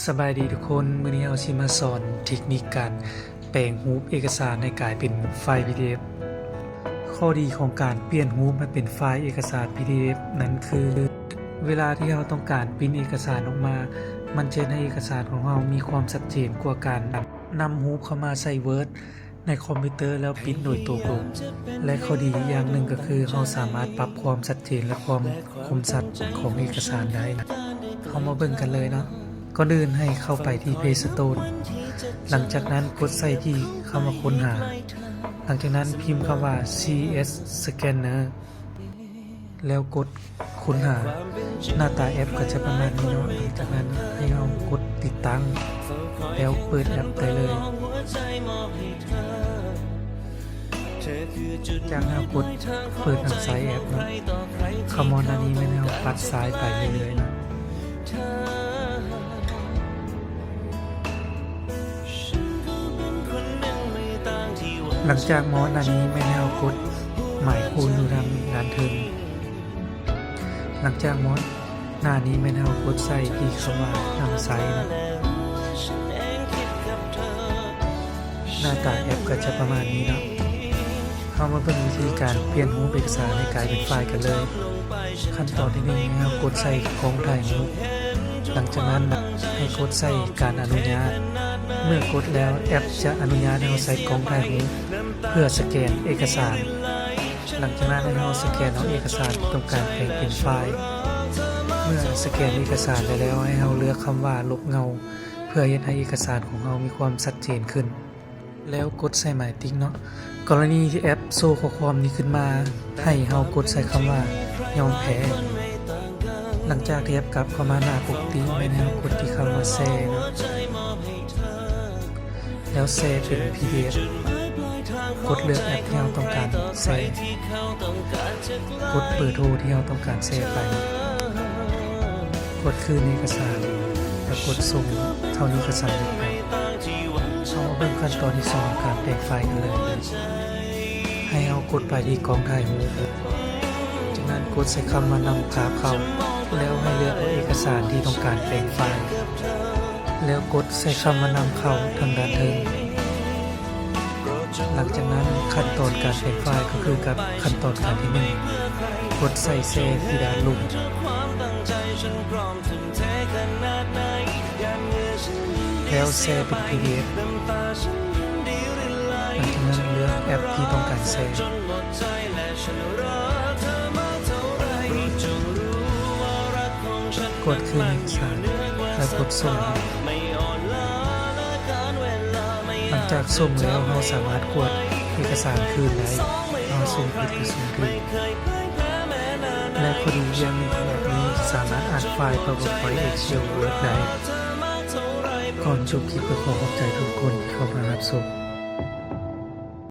ສະບາຍດີທຸກຄົນ, ມື້ນີ້ເຮົາຊິມາສອນເທັກນິກການແປງຮູບເອກະສານໃຫ້ກາຍເປັນໄຟລ໌ ພີດີເອັຟ. ຂໍ້ດີຂອງການປ່ຽນຮູບໃຫ້ເປັນໄຟລ໌ເອກະສານ ພີດີເອັຟ ນັ້ນຄື ເວລາທີ່ເຮົາຕ້ອງການປິ່ນເອກະສານອອກມາ, ມັນຈະເຮັດໃຫ້ເອກະສານຂອງເຮົາມີຄວາມຊັດເຈນກວ່າການນຳຮູບເຂົ້າມາໃສ່ Word ໃນຄອມພິວເຕີແລ້ວປິ່ນໂດຍຕົງ. ແລະ ຂໍ້ດີອີກຢ່າງໜຶ່ງກໍຄື ເຮົາສາມາດປັບຄວາມຊັດເຈນ ແລະ ຄວາມຄົມຊັດຂອງເອກະສານໄດ້. ເຮົາມາເບິ່ງກັນເລີຍເນາະ. ກ່ອນອື່ນໃຫ້ເຂົ້າໄປທີ່ Play Store, ຫຼັງຈາກນັ້ນກົດໃສ່ທີ່ຄຳວ່າຄົ້ນຫາ, ຫຼັງຈາກນັ້ນພິມຄຳວ່າ ຊີເອສ Scanner ແລ້ວກົດຄົ້ນຫາ. ໜ້າຕາແອັບກໍຈະປະມານນີ້ເນາະ. ຫຼັງຈາກນັ້ນໃຫ້ເຮົາກົດຕິດຕັ້ງ ແລ້ວເປີດແອັບໄດ້ເລີຍ. ຈາກເຮົາກົດເປີດນຳໃຊ້ແອັບເນາະ, ຄຳມອນໜ້ານີ້ແມ່ນເຮົາປັດຊ້າຍໄປເລື້ອຍໆນະ. ຫຼັງຈາກມອດໜ້ານີ້ແມ່ນເຮົາກົດໝາຍຄູນຢູ່ທາງດ້ານເທິງ. ຫຼັງຈາກມອດ ໜ້ານີ້ແມ່ນເຮົາກົດໃສ່ທີ່ຄຳວ່ານຳໃຊ້ເນາະ. ໜ້າຕາແອັບກໍຈະປະມານນີ້ເນາະ. ເຮົາມາເບິ່ງວິທີການປ່ຽນຮູບເອກະສານໃຫ້ກາຍເປັນໄຟລ໌ກັນເລີຍ. ຂັ້ນຕອນທີໜຶ່ງ ໃຫ້ເຮົາກົດໃສ່ກ້ອງຖ່າຍຮູບ. ຫຼັງຈາກນັ້ນໃຫ້ກົດໃສ່ການອະນຸຍາດ. ເມື່ອກົດແລ້ວ ແອັບຈະອະນຸຍາດໃຫ້ເຮົາໃຊ້ກ້ອງຖ່າຍຮູບເພື່ອສະແກນເອກະສານ. ຫຼັງຈາກນັ້ນໃຫ້ເຮົາສະແກນເອົາເອກະສານທີ່ຕ້ອງການແປງເປັນໄຟລ໌. ເມື່ອສະແກນເອກະສານໄດ້ແລ້ວ ໃຫ້ເຮົາເລືອກຄຳວ່າລົບເງົາ ເພື່ອເຮັດໃຫ້ເອກະສານຂອງເຮົາມີຄວາມຊັດເຈນຂຶ້ນ ແລ້ວກົດໃສ່ໝາຍຕິກເນາະ. ກໍລະນີທີ່ແອັບໂຊຂໍ້ຄວາມນີ້ຂຶ້ນມາ ໃຫ້ເຮົາກົດໃສ່ຄຳວ່າຍອມແພ້. ຫຼັງຈາກທີ່ແອັບກັບເຂົ້າມາໜ້າປົກກະຕິ ແມ່ນໃຫ້ເຮົາກົດທີ່ຄຳວ່າແຊເນາະ. ແລ້ວແຊເປັນ ພີດີເອັຟ ກົດເລືອກແອັບທີ່ເຮົາຕ້ອງການແຊ, ກົດເບີໂທທີ່ເຮົາຕ້ອງການແຊໄປ, ກົດຄືນເອກະສານ ແລ້ວກົດສົ່ງເທົ່ານີ້ກໍສຳເລັດແລ້ວ. ເຮົາມາເບິ່ງຂັ້ນຕອນທີສອງຂອງການແປງໄຟລ໌ກັນເລີຍ. ໃຫ້ເຮົາກົດໄປທີ່ກ້ອງຖ່າຍຮູບ, ຈາກນັ້ນກົດໃສ່ຄຳວ່ານຳພາບເຂົ້າ ແລ້ວໃຫ້ເລືອກເອົາເອກະສານທີ່ຕ້ອງການແປງໄຟລ໌. ແລ້ວກົດໃສ່ຄຳວ່ານຳເຂົ້າທາງດ້ານເທິງ. ຫຼັງຈາກນັ້ນຂັ້ນຕອນການແປງໄຟລ໌ກໍຄືກັບຂັ້ນຕອນການທີໜຶ່ງ, ກົດໃສ່ແຊທີ່ດ້ານລຸ່ມ ແລ້ວແຊເປັນ ພີດີເອັຟ. ຫຼັງຈາກນັ້ນເລືອກແອັບທີ່ຕ້ອງການແຊ. ກົດຄືນເອກະສານ ແລ້ວກົດສົ່ງ. ຫຼັງຈາກສົ່ງແລ້ວ ເຮົາສາມາດກວດເອກະສານຄືນໄດ້ ເຮົາສົ່ງຜິດຫຼືສົ່ງຖືກ. ແລະ ຂໍ້ດີຢ່າງໜຶ່ງຂອງແອັບນີ້ ສາມາດອ່ານໄຟລ໌ ພາວເວີພອຍ ເອັກເຊວ ເວີດ ໄດ້. ກ່ອນຈົບຄລິບ ກໍຂໍຂອບໃຈທຸກຄົນທີ່ເຂົ້າມາຮັບຊົມ.